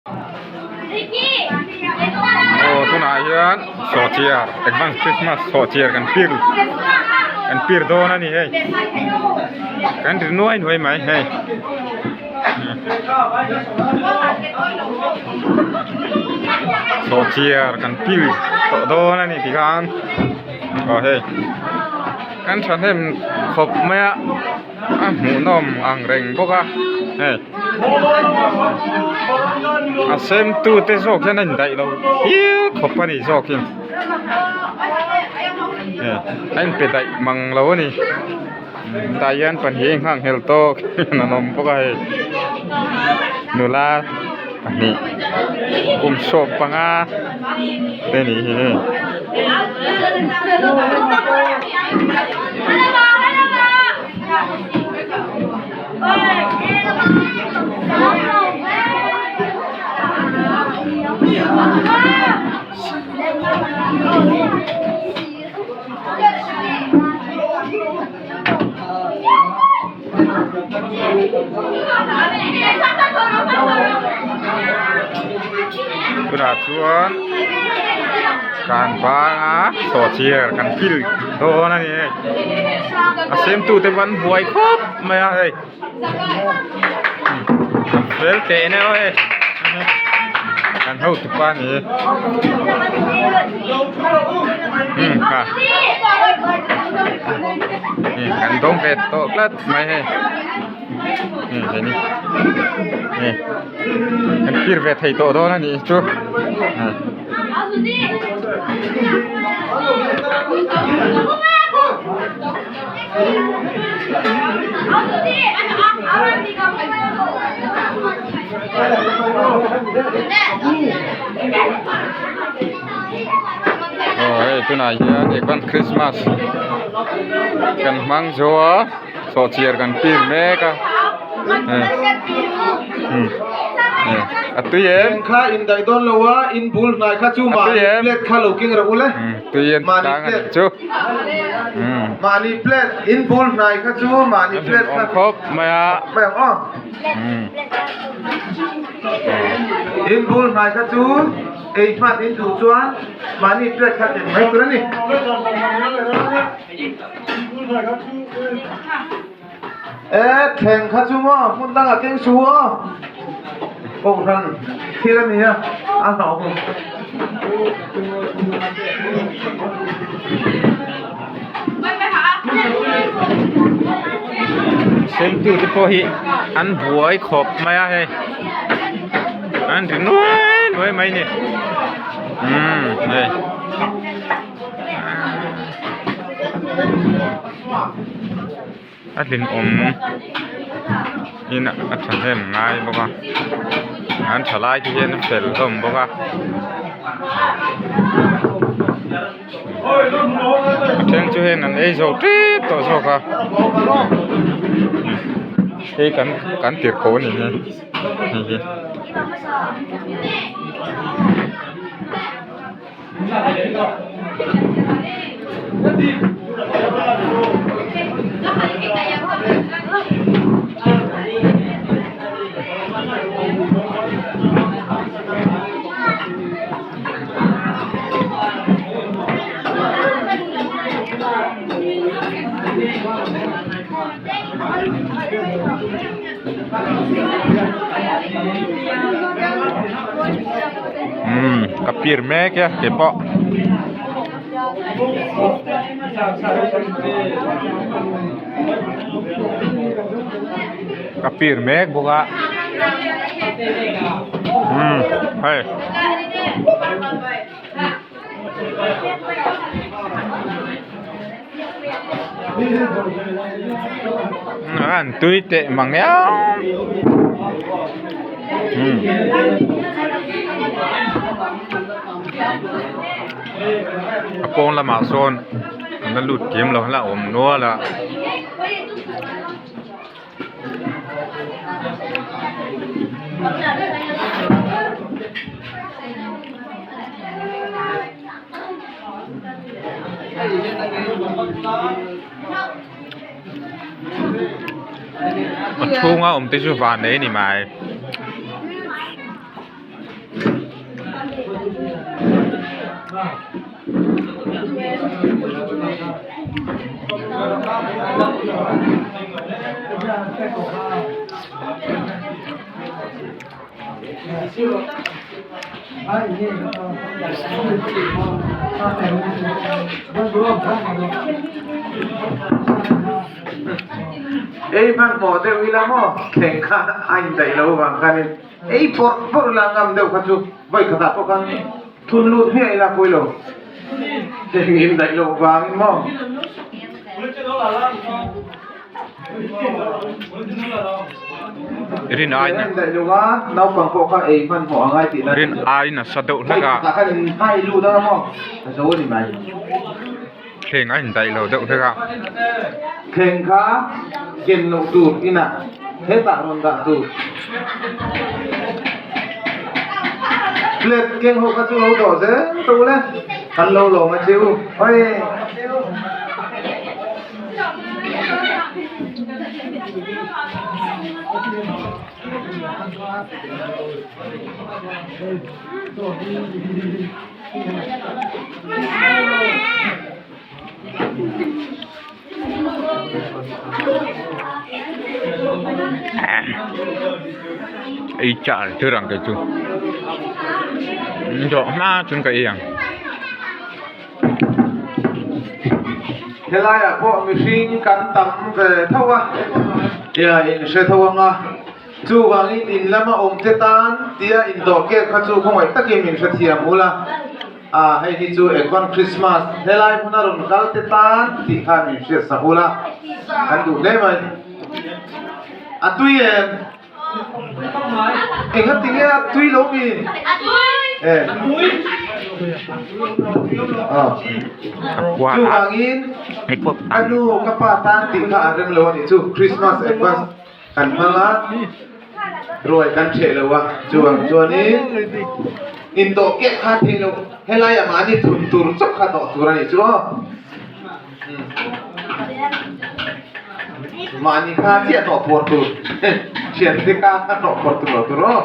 Aw tunah hian sawhchiar advance christmas sawhchiar kan pir kan pir dawn a ni hei kan ri nuai nuai mai hei sawhchiar kan pir tawh dawn a ni tikhan aw hei kan thahnem khawp mai a. A hmuhnawm ang reng bawk a hei a sem tu te zawk hian a indaih lo hial khawp a ni zawk in hei a inpe daih mang lo a ni tah hian pahnih a inghak nghelh tawk hian an awm bawk a hei nula pahnih kum 15 te ni hi hei. Tunah chuan kan banga sawhchiar kan kil dawn a ni hei a siamtu te pawh an buai khawp mai a hei a fel teh nen aw hei kan hotu pa a ni umm kha kan dawng ve tawh tlat mai hei umm hei ni hei kan pir ve thei tawh dawn a nih chu. Aw hei tunah hian advance christmas kan hmang zo a sawhchiar kan pir mek a a tui em kha in daih dawn lo a in bul hnai kha chu mahni plate kha lo keng rawh u le tui an tang a nih chu mahni plate in bul hnai kha chu mahni plate kha khawp mai a mai ang aw in bul hnai kha chu ei hman in duh chuan mahni plate kha ken mai tur a ni. E thleng kha chu maw hmun dangah keng su aw kohhran thil a ni a a hlauhawm. Siamtu te pawh hi an buai khawp mai a hei an ri nuai nuai mai a ni umm hei. A hlimawm in a thahnem ngai bawk a an tha lai te hian a fel hlawm bawk a a then chu hian an ei zo tep tawh zawk a hei kan kan tirhkoh a ni hi hei hi. Umm ka pir mek e kei pawh ka pir mek bawk a umm hei. An tui teh mang em a pawn lamah sawn an la lut kim lo la awm nual a. A chhunga awm te chu van nei a ni mai. Ei hmanhmawh deuh ila maw thleng kha a indaih lo vang khanin ei pawrh pawrh ila ngam deuh kha chu vawi khatah pawh khan thun lut hmiah ila pawi lo thleng indaih loh vangin maw. Rin aiin rin aiin a sa deuh hlek a thleng a indaih lo deuh hlek a. Thleng kha ken loh tur inah hetah rawn dah tur. Plate keng ho kha chu lo dawh zel tawh ule kan lo lawm a che u. Ei char thil ang kei chu zawh hma chuan ka ei ang. Helaiah pawh mihring kan tam ve tho a, tia in hre tho ang a, chuvangin in lama awm te tan tia indawh kep kha chu khawngaih takin min hrethiam ul a, ah hei hi chu Advent Christmas helai hmuna rawn kal te tan tih kha min hriat sak ul a, kan duh hle mai. A tui em? Enga tinge a tui lo mi? Eh. Chuvangin a nu ka pa tan tih kha a rem lo a nih chu Christmas advance kan hmang a ruai kan hreh lo a chuvang chuanin indawh keh kha theih loh helaiah mahni thun tur chauh kha dawh tur a nih chu aw. Mahni kha chiah hnawh phuar tur thiante ka kha hnawh phuar tur lo tur aw.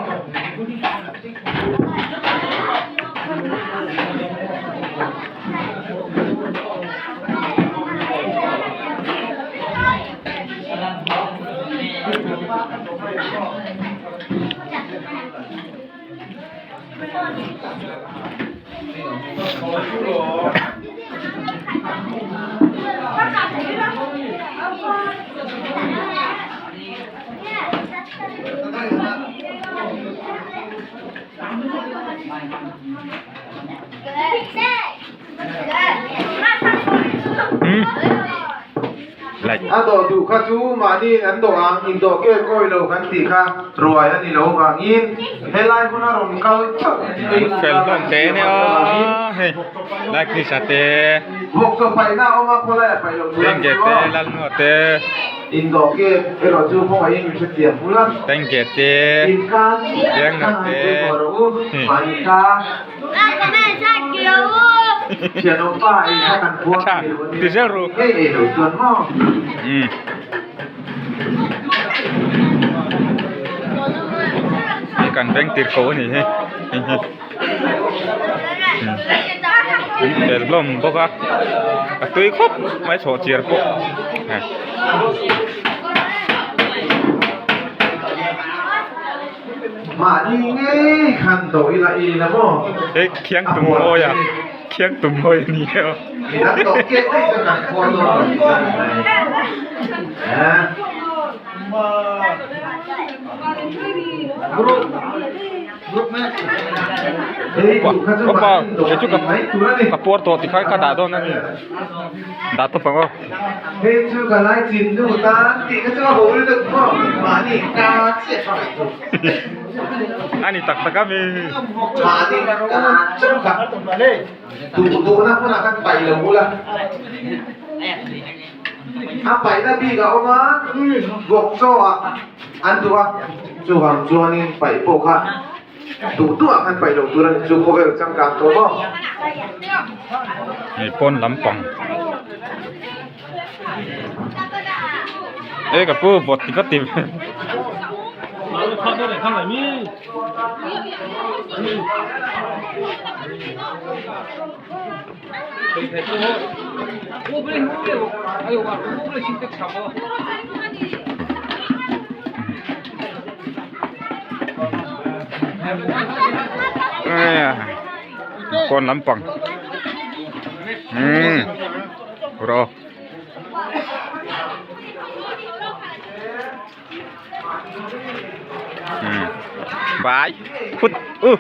A dawh duh kha chu mahni an dawh ang indawh kek awi lo kan tih kha ruai a ni lo vangin helai hmuna rawn kal chauh ei Fel hlawm te ania hei lai Krista te Vawkchaw paihna a awm a khawlai a paih loh tur a ni Tengge chu te aw. Lalnua te Indawh kek erawh chu khawngaih in min hrethiam hul a. Tengge te Inkan Piangna te pawimawh rawh u mahni kha. Aṭha ti zel ru Hei kan veng tir ko a ni hi hei hi an fel hlawm bawk a a tui khawp mai chhawh chiar pawh. Mahni ngei khan dawh ila i la maw? Hei khiang tum hawi a, khiang tum hawi a ni eo. Midang dawh kek daih chuan kan khawl dawn lo tih a ni mai. Eh. Hei duh kha chu mahni dawh Kei chu a ni mai tur a ni. ka puar tawh tikhan ka dah dawn a ni. Dah tawp ang aw. Hei chu ka lai chin nu tan tih kha chu a ho lutuk maw mahni ka chiah ka ngaih chu. A ni tak tak a mi. Mahni ka chauh kha duh duhna hmunah khan paih lo bula. A paihna bik a awm a vawk chaw ah an duh a chuvang chuanin paih pawh kha. Duh duh ah khan paih loh tur a ni chu khawvel changkang tawh maw? Hei pawn lampang e ka pu vawt ti ka ti. Kawn lampang umm rawh umm vai phut u.